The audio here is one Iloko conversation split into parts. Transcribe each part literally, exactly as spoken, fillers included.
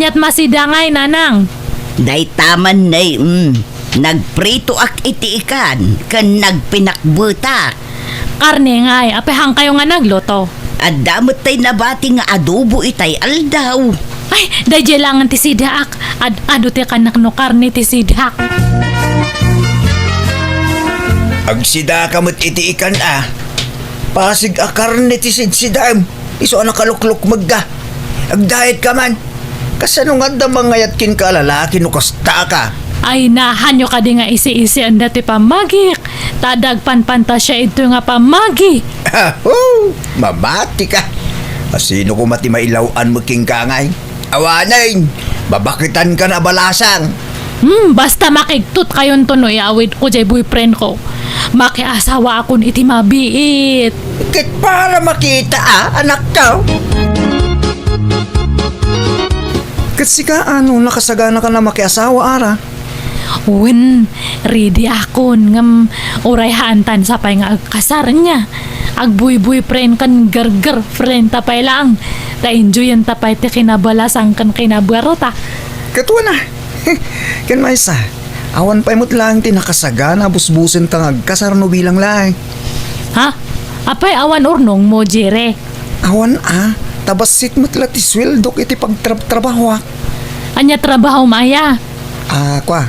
Ket masida ngay, nanang. Dayta man, nay, mm. Nagpritoak iti ikan, ken nagpinakbetak. Karne ngay, apay haankayo nga nagluto? Adda met tay nabati nga adobo itay aldaw. Ay, daydiay laengen ti sidaak. Ad-adu ti kanak no karne ti sidaak. Agsidaka met iti ikan a. Pasig a karne ti sidsidaem. Isu a nakaluklukmegka. Agdayetka man. Kasano nga adda mangayat kenka a lalaki no kasta ka? Ay, nahanyo kadi nga isi-isianda ti pammagik. Ta adda agpanpantasia idtoy nga pammagi. Aho! Mamati ka. Asino koma ti mailaw-an met kenka ngay? Awanen, babaketankan a balasang. Hmm, basta makigtot kayonto no iawidko jay boyfriend ko. Makiasawaakon iti mabiit. Ket para makita a, anakko. Ket sika, ano, nakasaganaka a makiasawa, Ara? Wen, ready akon, ngem uray haantan sapay nga agkasar nia. Agboy-boyfriend ken girlfriend ta pay laeng. Ta enjoyenta pay ti kinabalasang ken kinabuarta. Ket wen a. Ken maysa, awan pay met laeng ti nakasagana a busbusenta nga agkasar no bilang laeng. Ha? Apay awan urnongmo, Jere? Awan a, ta bassit met la ti sueldok iti pagtrabtrabahoak. Ania trabahom aya? Ah, kua,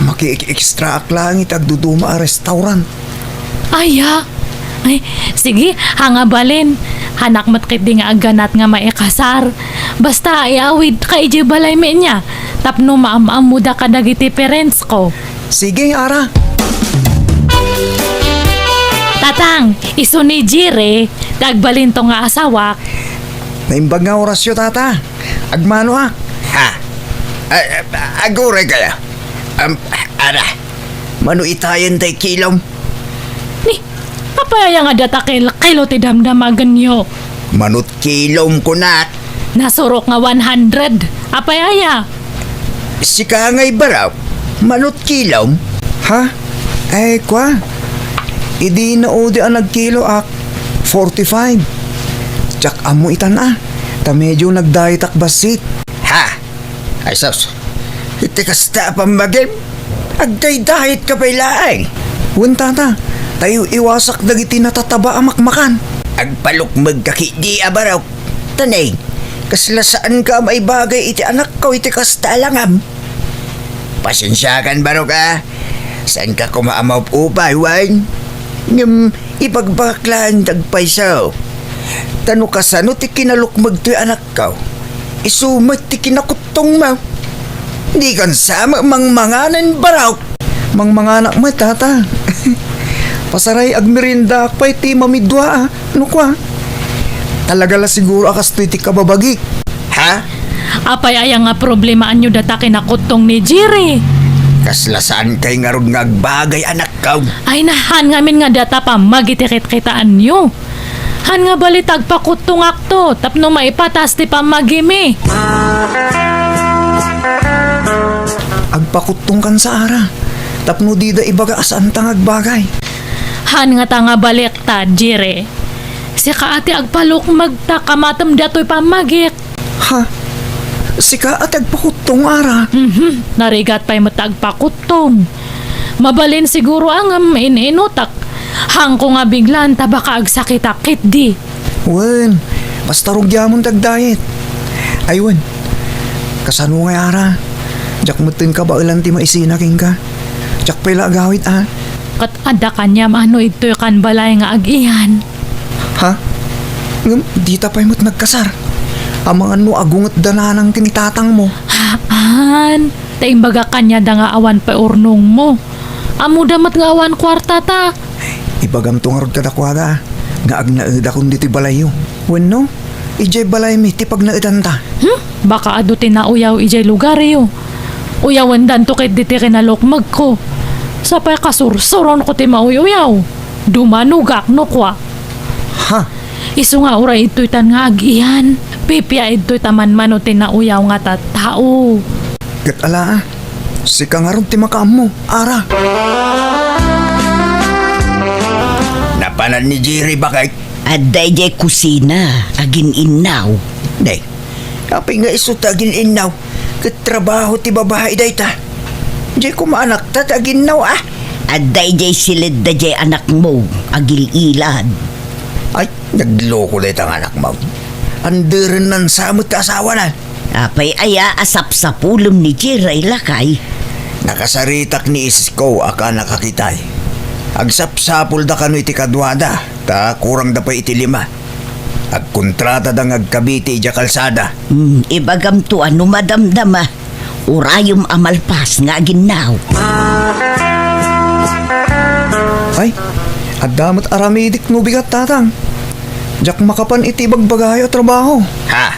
makiek-extraak laeng iti agduduma a restaurant. Aya? Ay, sige, ha nga balin. Haanak met ketdi nga agganat nga maikasar. Basta iawidka idiay balaymi nia, tapno maam-ammoda kadagiti parents ko. Sige, Ara. Tatang, isu ni Jire, ti agbalinto nga asawak. Naimbag nga orasyo, Tata. Agmanoak. Ha? A-, a-, aguray kaya? Am, Ara, mano itayen tay kilom? Ni, apay aya nga data kilo-kilo ti damdamagenyo? Manot kilom kunak. Nasurok nga one hundred. Apay aya? Sika ngay barok, manot kilom? Ha? Ay, kua. Idi naudi a nagkiloak, forty-five. Diak ammo itan a, ta medyo nagdayetak bassit. Ha? Ay sus, iti kasta a pammagim, agdaydayetka pay laeng. Wen, Tata, ta iw-iwasak dagiti natataba a makmakan. Agpalukmegka ketdi a barok. Taneng, kasla saanka a maibagay iti anakko iti kasta a langam. Pasensiakan barok a, saanka koma a maupay wen. Ngem ibagbagak laeng ti agpayso. Ta no kasano ti kinalukmeg toy anakko, isu met ti kinakuttongmo. Dikan sa met mangmanganen barok. Mangmanganak met, Tata. Pasaray agmeriendaak pay ti mamidua a, no kua. Talaga la siguro a kastoy ti kababagik. Ha? Apay aya nga problemaanyo data kinakuttong ni Jire? Kasla saankay ngarud nga agbagay, anakko. Ay, nahan ngamin nga data pammagi ti kitkitaanyo. Han nga bali ta agpakuttongakto tapno maipatas ti pammagimi. Agpakuttongkan sa, Ara, tapno dida ibaga a saanta nga agbagay. Han nga ta nga balik ta, Jire. Sika a ti agpalukmeg ta kamatem datoy pammagik. Ha? Sika a ti agpakuttong, Ara? Mhm. Narigat pay met ta agpakuttong. Mabalin siguro a ngem in-inutak. Haanko nga biglaan ta baka agsakitak ketdi. Wen, basta rugiamon ti agdayet. Ay wen, kasano ngay, Ara? Diak metten kabaelan ti maisina kenka. Diak pay la agawid a. Ket adda kaniam a no idtoy kan balay nga ag-iyan. Ha? Ngem dita pay met nagkasar? Amangan no agungetda nanang ken ni tatangmo. Haan, ta imbagak kaniada nga awan pay urnongmo. Ammoda met nga awan kuartata. Ibagamto ngarud kadakuada nga agnaedakon ditoy balayyo. Wenno, idiay balaymi ti pagnaedanta. Hmm? Baka adu ti nauyaw idiay lugaryo. Uyawendanto ketdi ti kinalukmegko. Sapay kasursuronko ti mauy-uyaw. Dumanogak no kua. Ha? Isu nga uray idtoytan nga ag-iyan, pipia idtoy ta manmano ti nauyaw nga tattao. Ket ala, sika ngarud ti makaammo, Ara. Napanan ni Jerry, bakit? Adda idiay kusina, agin-innaw. Day, Apay nga isu ti agin-innaw? Ket trabaho ti babai dayta. Diay koma anakta ti aginnaw, a? Adda idiay siledda diay anakmo, agil-ilad. Ay, nagloko dayta nga anakmo. Anderenna sa met ti asawana. Apay aya a sapsapulem ni Jiray, lakay? Nakasaritak ni isko a kanak a kitay. Agsapsapulda kano iti kaduada, ta kurangda pay iti lima. Agkontratada nga agkabiti idiay kalsada. Hmm, ibagamto a no madamdama, urayem a malpas nga aginnaw. Ay, adda met aramidek no bigat, Tatang. Diak makapan iti ibagbagayo a trabaho. Ha?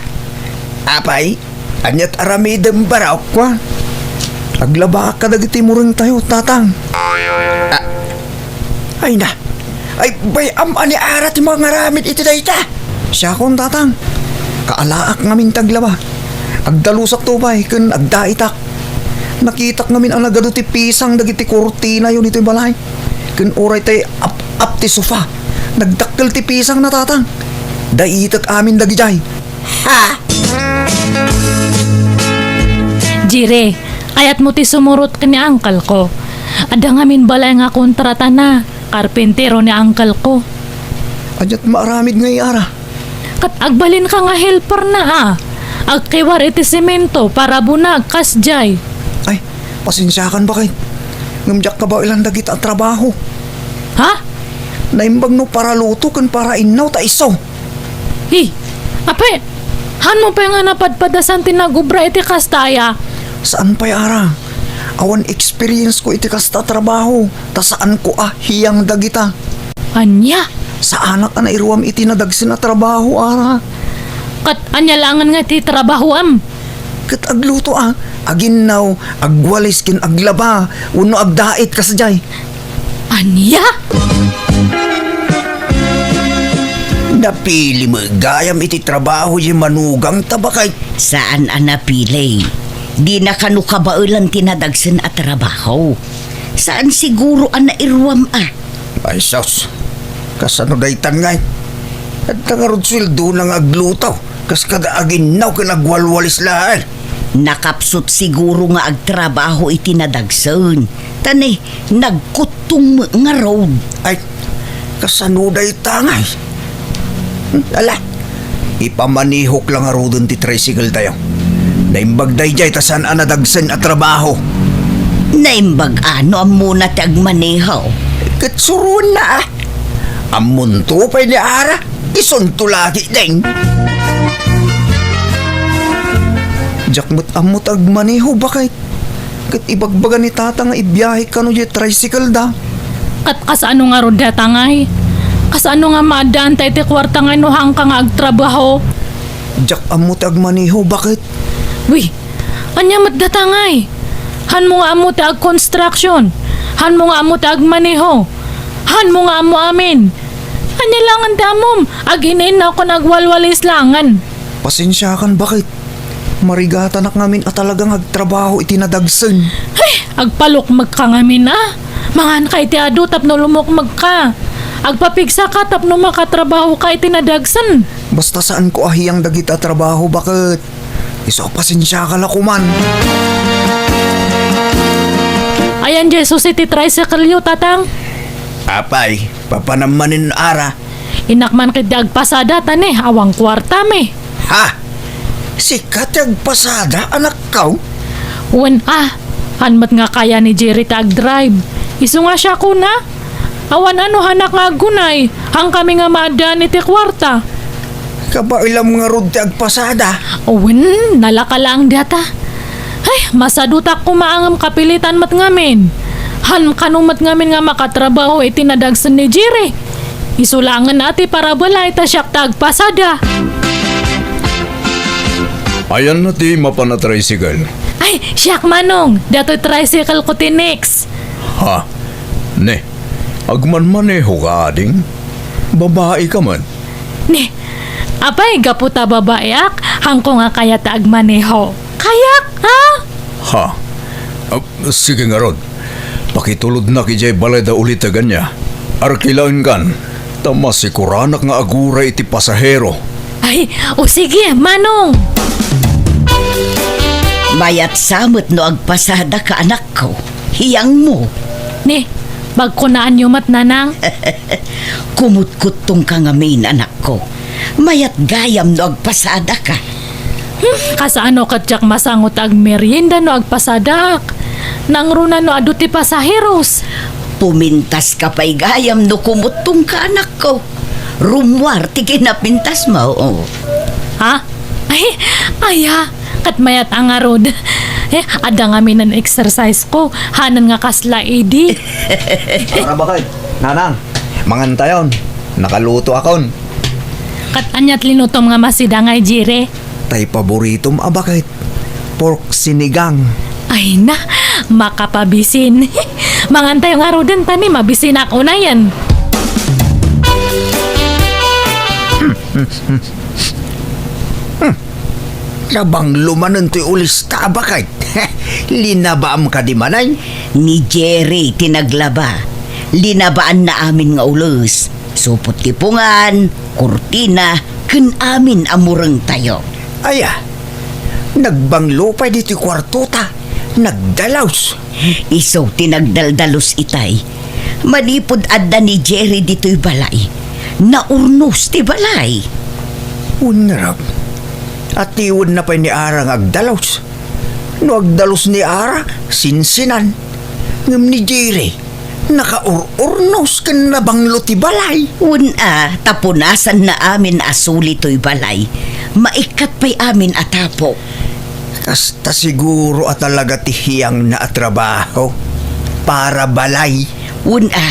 Apay? Aniat aramidem, barok? Kua, aglabaak kadagiti murengtayo, Tatang. Ah, ay na. Ay, bay-am a ni Ara ti mangaramid iti dayta. Siakon, Tatang. Kaalaak ngamin ti aglaba. Agdalusakto pay ken agdaitak. Nakitak ngamin a nagadu ti pisang dagiti kurtinayo ditoy balay. Ken uray tay ap-ap ti sofa. Nagdakkel ti pisangna, Tatang. Daitek amin dagidiay. Ha? Jire, kayatmo ti sumurot ken ni uncle ko. Adda ngamin balay nga kontratana, karpintero ni uncle ko. Aniat maaramid ngay, Ara? Ket agbalinka nga helperna, a. Agkiwar iti semento, parabunag, kasdiay. Ay, pasensiakan, baket. Ngem diak kabaelan dagita a trabaho. Ha? Naimbag no paraluto ken parainnaw ta isu. Hi, apay, hanmo pay nga napadpadasan ti nagubra iti kasta aya? Saan pay, Ara. Awan experience ko iti kasta a trabaho, ta saanko a hiyang dagita. Ania? Saanak a nairuam iti nadagsen a trabaho, Ara. Ket ania laengen nga ti trabahoem? Ket agluto a, aginnaw, agwalis ken aglaba, wenno agdait kasdiay. Ania? Napili met gayam iti trabaho diay manugangta, baket. Saan a napili. Dina kano kabaelan ti nadagsen a trabaho. Saan siguro a nairuam a. Ay, sus. Kasano daytan ngay? Adda ngarud sueldona nga agluto. Kas kada aginnaw ken agwalwalis laeng. Nakapsut siguro nga agtrabaho iti nadagsen. Ta ne, nagkuttong met ngarud. Ay, kasano dayta ngay? Hmm, ala, ipamanehok la ngaruden ti tricycle tayo. Naimbag daydiay ta saan a nadagsen a trabaho. Naimbag a no ammona ti agmaneho. Ket suroenna a. Ammonto pay ni Ara, isunto lagi deng. Diak met ammo ti agmaneho, baket. Ket ibagbaga ni Tata nga ibiahe kano diay tricycle da. Ket kasano ngarud dayta ngay? Kasano nga maaddaanta iti kuarta ngay no haanka nga agtrabaho? Diak ammo ti agmaneho, baket. Wi, ania met dayta ngay? Hanmo nga ammo ti agconstruction? Hanmo nga ammo ti agmaneho? Hanmo nga ammo amin? Ania laengen ti ammom? Agin-innaw ken agwalwalis laengen. Pasensiakan, baket. Marigatanak ngamin a talaga nga agtrabaho iti nadagsen. Ay, agpalukmegka ngamin a. Manganka iti adu tapno lumukmegka. Agpapigsaka tapno makatrabahoka iti nadagsen. Basta saanko a hiyang dagita a trabaho, baket. Isu a pasensiaka la koman. Ayan, Jesus, iti tricycle-yo, Tatang. Apay, papanam manen, Ara. Innak man ketdi agpasada, ta ne, awan kuartam. Ha? Sika ti agpasada, anakko? Wen a, han met nga kaya ni Jerry ti agdrive. Isu nga siakon a. Awan a no hanak nga aggunay, haankami nga maaddaan iti kuarta. Kabaelam ngarud ti agpasada. Wen, nalaka laeng dayta. Ay, masadutak koma ngem kapilitan met ngamin. Han kano met ngamin nga makatrabaho iti nadagsen ni Jerry. Isu laengen a ti parabalay ta siak ti agpasada. Ayanna ti mapan a tricycle? Ay, siak, Manong. Datoy tricycle ko ti next. Ha? Ne, agmanmaneho ka, ading? Babai ka man? Ne, apay, gapu ta babaiak, hanko nga kayat ti agmaneho. Kayak, ha? Ha? Ah, sige ngarud. Pakitulodnak idiay balay da uliteg ania. Arkilaenkan, ta masikuranak nga aguray iti pasahero. Ay, o sige, Manong. Payatsa met no agpasadaka, anakko. Hiyangmo. Ni, pagkunaanyo met, Nanang. Kumutkuttongka ngamin, anakko. Mayat gayam no agpasadaka. Hmm, kasano ket diak masango ti agmerienda no agpasadak? Nangruna no adu ti pasaheros. Pumintaska pay gayam no kumuttongka, anakko. Rummuar ti kinapintasmo. Ha? Ay, aya, ket mayat a ngarud. Eh, adda ngamin exercise ko, hanan nga kasla idi. Tara, baket. Nanang, mangantayon. Nakalutoakon. Ket ania ti linutom nga masidang, Jere? Tay paboritom a baket. Pork sinigang. Ay na, makapabisin. Mangantayo ngaruden ta ni mabisinak unayen. Nabanglo manen toy ulista a baket. Linabaam kadi manen? Ni Jerry ti naglaba. Linabaanna amin nga ules. Supot ti pungan, kurtina, ken amin a murengtayo. Aya, nagbanglo pay ditoy kuartota. Nagdalus. Isu ti nagdaldalus itay. Manipud adda ni Jerry ditoy balay, naurnos ti balay. Unrab, atiwenna pay ni Ara nga agdalus. No agdalus ni Ara, sinsinan. Ngem ni Jerry, nakaur-urnos ken nabanglo ti balay. Wen a, ta punasanna amin a suli toy balay. Maikkat pay amin a tapok. Kasta siguro a talaga ti hiyangna a trabaho para balay. Wen a,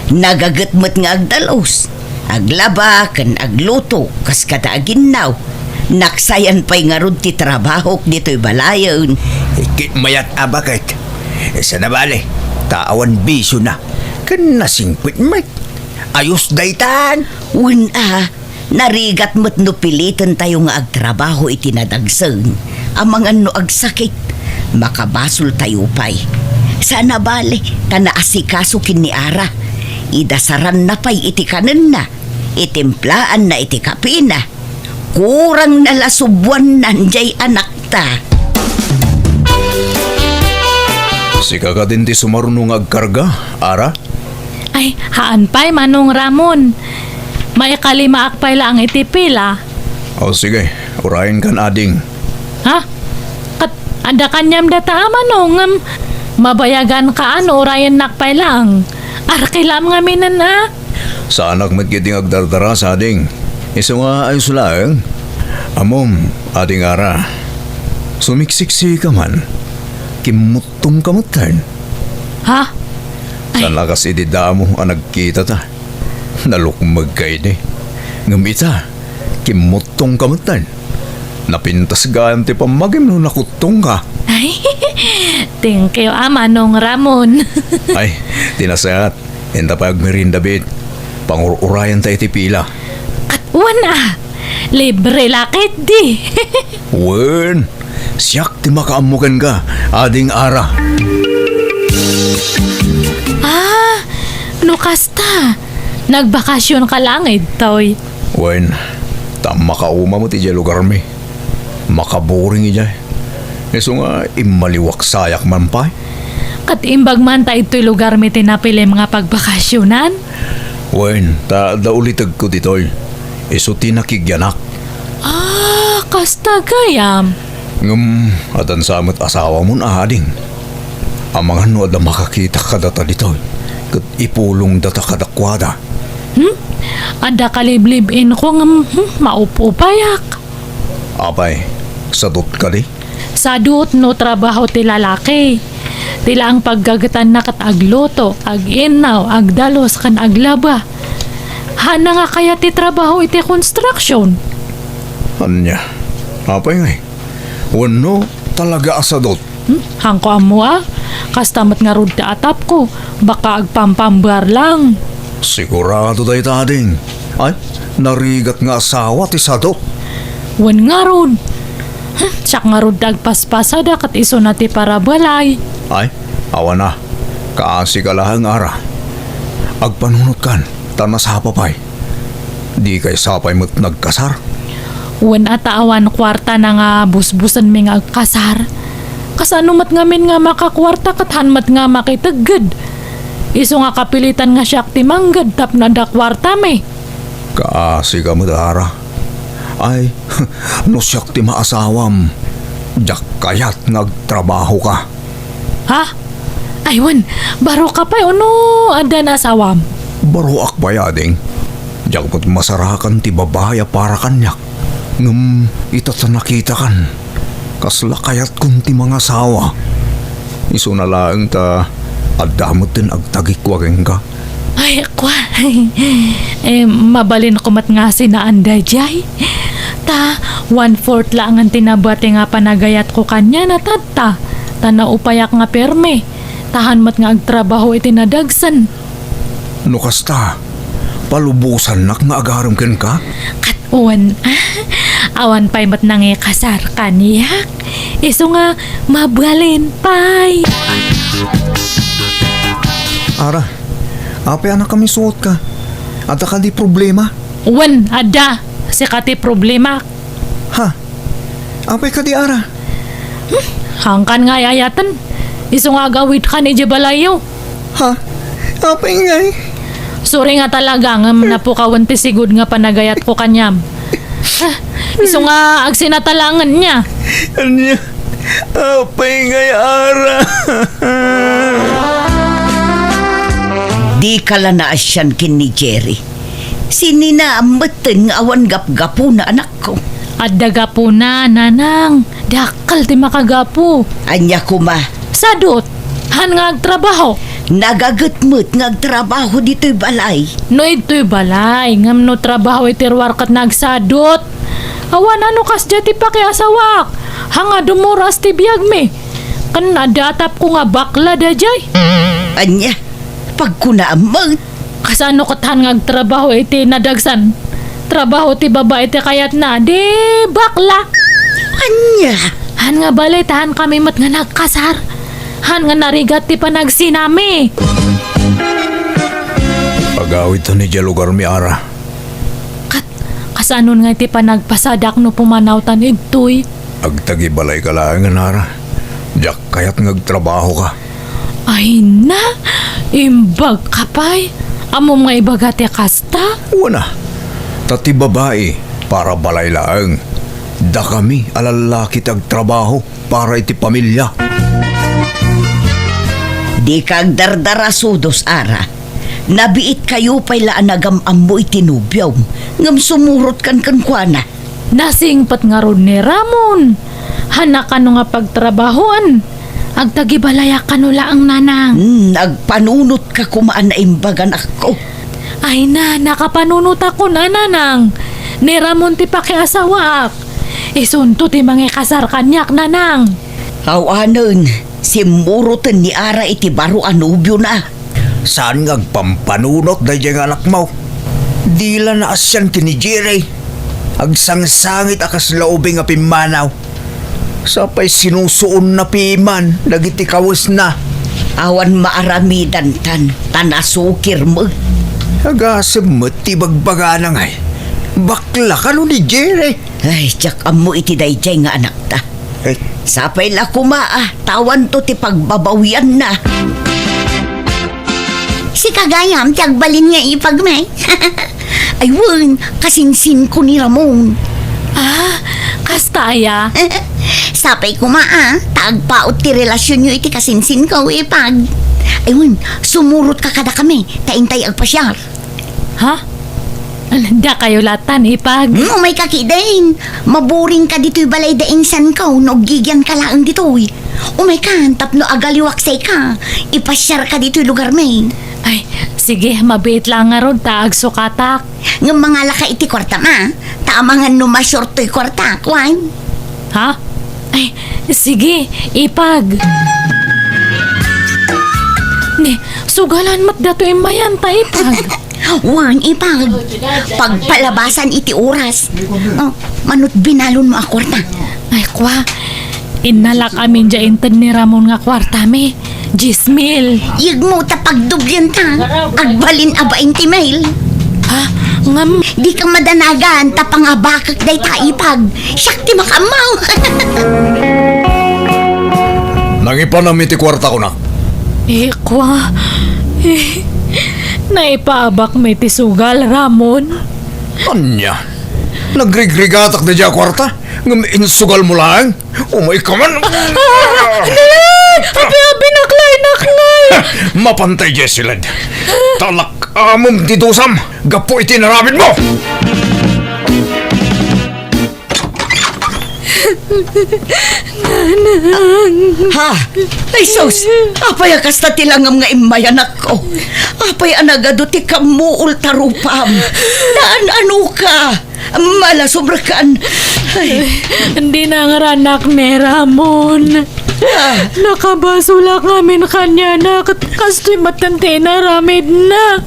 nagaget met nga agdalus. Aglaba ken agluto kas kada aginnaw. Naksayan pay ngarud ti trabahok ditoy balayen. Ket mayat a baket. Sana bale, ta awan bisiona. Ken nasingpet met. Ayos daytan. Wen a, narigat met no pilitentayo nga agtrabaho iti nadagsen, amangan no agsakit, makabasoltayo pay. Sana bale, ta naasikaso ken ni Ara. Idasaranna pay iti kanenna, itimplaanna iti kapina. Kurangna la subuannan jay anakta. Sika kadin ti sumaruno nga agkarga, Ara? Ay, haan pay, Manong Ramon. Maikalimaak pay laeng iti pila. O, sige. Urayenkan, ading. Ha? Ket adda kaniam dayta a Manong, ngem mabayaganka a no urayennak pay laeng. Arkilam ngaminen a. Saanak met ketdi nga agdardarasa, ading. Isu nga ayos laeng. Ammom, ading Ara. Sumiksiksika man. Kimmuttongka metten. Ha? Ay. Saan a kas idi damo a nagkitata. Nalukmegka idi. Ngem ita, kimmuttongka metten. Napintas gayam ti pammagim no nakuttongka. Ay, thank you, a Manong Ramon. Ay, ti nasayaat. Inta pay agmerienda, bit. Pangur-urayanta iti pila. Ket wen a, libre la ketdi. Wen, siak ti makaammo kenka, ading Ara. Ah, no kasta, nagbakasionka laeng ditoy. Wen, ta makauma met idiay lugarmi. Makaboring idiay. Isu nga immaliwak sayak man pay. Ket imbag man ta ditoy lugarmi ti napilim nga pagbakasionan? Wen, ta adda ulitegko ditoy. Isu ti nakigyanak. Ah, kasta gayam. Ngem, adansa met asawamon, ading. Amangan no adda makakitak kadata ditoy, ket ipulongdata kadakuada. Hmm? Adda kaliblib-inko ngem, hmm, maup-upayak. Apay, sadot kadi? Sadot no trabaho ti lalaki. Ti laeng paggagetanna ket agluto, ag-innaw, agdalus, ken aglaba. Haanna nga kayat ti trabaho iti construction. Ania? Apay ngay? Wenno, talaga a sadot? Hmm, haanko ammo a. Kasta met ngarud ti atapko, baka agpampambar lang. Sigurado dayta, ading. Ay, narigat nga asawa ti sadot. Wen ngarud. Hmm, siak ngarud ti agpaspasada ket isuna ti parabalay. Ay, awan a. Kaasika laeng, Ara. Agpanunotkan, ta nasapa pay. Dikay sapay met nagkasar? Wen a ta awan kuartana nga busbusenmi nga agkasar. Kasano met ngamin nga makakuarta ket han met nga makitegged? Isu nga kapilitan nga siak ti mangged tapno adda kuartami. Kaasi ka met, Ara. Ay, no siak ti maasawam, diak kayat nga agtrabahoka. Ha? Ay, wen, baro ka pay ono adda nga asawam? Baroak pay, ading. Diak met masarakan ti babai a para kaniak. Ngem ita ta nakitakan, kasla kayatkon ti mangasawa. Isuna laeng ta adda metten agtagikua kenka. Ay, kua. Eh, mabalinko met nga sinaan daydiay. Ta, one-fourth laengen ti nabati nga panagayatko kaniana tatta. Ta naupayak nga permi. Ta han met nga agtrabaho iti nadagsen. No kasta, palubosannak nga agarem kenka? Ket wen, ah, awan pay met nangikasar kaniak. Isu nga mabalin pay. Ara, apay a nakamisuotka? Adda kadi problema? Wen, adda. Sika ti problema. Ha? Apay kadi, Ara? Hmm, hangkan nga ay-ayaten. Isu nga agawidkan idiay balayyo. Ha? Apay ngay? Sorry nga talaga ngem napukawen ti sigud nga panagayatko kaniam. Ah, isu nga agsinatalangen niya. Ania? Apay ngay, Ara? Dika la naasian ken ni Jerry. Sinina metten nga awan gapgapuna, anakko? Adda gapuna, nanang. Dakkel ti makagapu. Ania koma? Sadut. Han nga agtrabaho. Nagaget met nga agtrabaho ditoy balay. No idtoy balay, ngem no trabaho iti ruar ket nagsadut. Awan a no kasdiay ti pakiasawak. Hanga dumuras ti biagmi. Ken adda atapko nga bakla daydiay. Ania? Pagkunaam met. Kasano ket han nga agtrabaho iti nadagsan? Trabaho ti babai ti kayatna, di bakla. Ania? Han nga bale ta han kami met nga nagkasar. Han nga narigat ti panagsinami. Agawidtan idiay lugarmi, Ara. Kat, kasanon nga iti panagpasadak no pumanawtan idtoy? Agtagibalayka laengen, Ara. Diak kayat nga agtrabahoka. Ay na, imbagka pay. Ammom nga ibaga ti kasta? Wen a. Ta ti babai, para balay laeng. Dakami a lallaki ti agtrabaho para iti pamilia. Dika agdardara, sudos, Ara. Nabiitkayo pay la a nagam-ammo iti nobiom, ngem sumurotkan kenkuana. Nasingpet ngarud ni Ramon. Hana kano nga pagtrabahoen. Agtagibalayak kano laeng, nanang. Hmm, agpanunotka koma a naimbag, anakko. Ay na, nakapanunotakon a, nanang. Ni Ramon ti pakiasawaak. Isunto ti mangikasar kaniak, nanang. Awanen, simmuroten ni Ara iti baro a nobiona. Saan nga agpampanunot daydiay nga anakmo? Di la naasian ken ni Jerry. Agsangsangit a kasla ubing a pimmanaw. Sapay sinusuonna piman dagiti kawesna. Awan maaramidantan, ta nasukir met. Agasem met ti bagbagana ngay. Bakla kano ni Jerry? Ay, diak ammo iti daydiay nga anakta. Eh? Sapay la koma a, ta awanto ti pagbabawianna. Sika gayam ti agbalin nga ipagmi. Ay wen, kasinsinko ni Ramon. Ah, kasta aya? Sapay koma a, ta agpaut ti relasionyo iti kasinsinko, ipag. Ay wen, sumurotka kadakami, ta intay agpasiar. Ha? Dakayo latan, ipag? Hmm, umayka ketdin. Maburingka ditoy balay da insan ko no aggigianka laeng ditoy. Umaykan tapno agaliwak sayka. Ipasiarka ditoy lugarmi. Ay, sige, mabiit la ngarud ta agsukatak. Ngem mangalaka iti kuartam a, ta amangan no ma-short toy kuartak, wen? Ha? Ay, sige, ipag. Ni, sugalan met datoy immayan ta, ipag. Wen, ipag. Pagpalabasan iti oras. Oh, manut binalonmo a kuarta. Ay, kua. Innalak amin dia inted ni Ramon nga kuartami. Dies mil. Yegmo ta pagdoblienta. Agbalin a bainte mil. Ha? Ngem? Dika madanagan ta pangabakek dayta, ipag. Siak ti makaammo. Nangipanam iti kuarta, kunak. Ikwa, eh, naipaabakmi ti sugal, Ramon. Ania? Nagrigrigatak daydiay a kuarta? Ngem insugalmo laeng? Umay ka man! Ah! Dili! Abi-abi, naklay, naklay! Mapantay, Jessilyn. Talak-amem ti dusam gapu iti inaramidmo! Ha? Ay, sus! Apay a kasta ti langam nga immay, anakko? Apay a nagadu ti kammuol ta rupam? Naan-ano ka? Malasubrekan! Ay. Dina ngarannak ni Ramon. Ah. Nakabasolak ngamin kaniana, ket kastoy met ti inaramidna.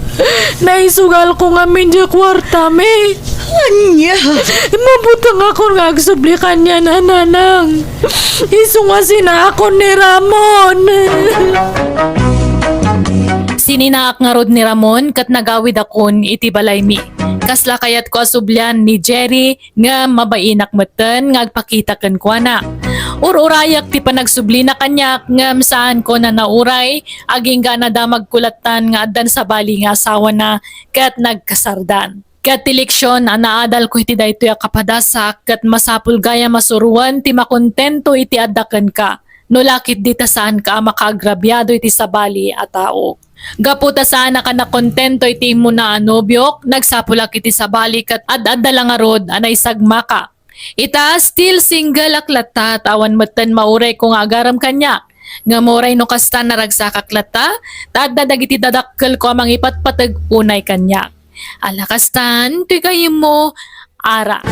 Naisugalko ngamin diay kuartami. Ania? Mabutengakon nga agsubli kaniana, nanang. Isu nga sinaakon ni Ramon. Sininaak ngarud ni Ramon ket nagawidakon iti balaymi. Kasla kayatko a sublian ni Jerry ngem mabainak metten nga agpakita kenkuana. Ur-urayak ti panagsublina kaniak ngem saanko a nauray, agingga a nadamagko lattan nga addan sabali nga asawana ket nagkasardan. Ket ti leksion a naadalko iti daytoy a kapadasak ket masapul gayam a suroen ti makontento iti adda kenka, no la ketdi ta saanka a makaagrabiado iti sabali a tao. Gapu ta saanak a nakontento iti immuna a nobiok, nagsapulak iti sabali ket ad-adda la ngarud a naisagmaka. Ita, still single ak latta, ta awan metten maurayko nga agarem kaniak. Ngem uray no kasta, naragsakak latta, ta adda dagiti dadakkelko a mangipatpateg unay kaniak. Ala kastan, ti gayyemmo, ara.